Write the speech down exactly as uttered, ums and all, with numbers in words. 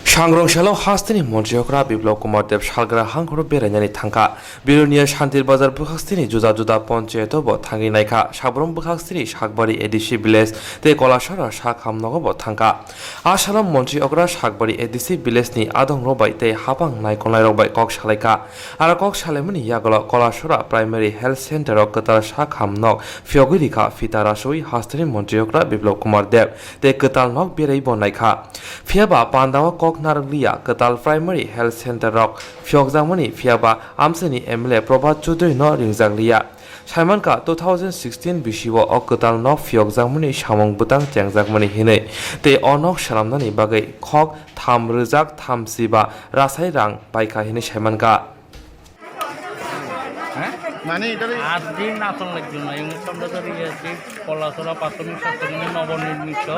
Sangrong salo hasteni montri okra Biplab Kumar Deb salgra hangkhoro berainani thangkha. Bilonia Shantir Bazar bwkhaksteni juda juda ponchayato bo thangwi naikha. Sabrum bwkhaksteni Sakbari A D C village tei Kolasora sakham nogo bo thangkha. A salo montri okra Sakbari A D C village ni adongrok bai tei hapang naikolnairok bai kok salaikha. Aro kok salaimani yagulo Kolasora Primary Health Center o kwtal sakham nok phiyogwi rikha phita rasui hasteni montri okra Biplab Kumar Deb tei kwtal nok beraibo naikha. Phiyaba pandao kok narwkliya kwtal Primary Health Center rok phiyokjakmani phiyaba amchaini M L A Prabhat Chaudhary no ringjakliya. Saimankha two thousand sixteen bisio o kwtal nok phiyokjakmani samung bwtang chengjakmani hinwi tei o nok swnamnani bagwi khok tham rwjak thamsiba rasai rang paikha hinwi saimankha. হ্যাঁ? মানে এটা আট দিন আসন লাগবে না, এই মুহূর্তে আমরা তো রেডি আছি। পলাশোড়া প্রাথমিক স্বাস্থ্য কেন্দ্রে নবনির্মিত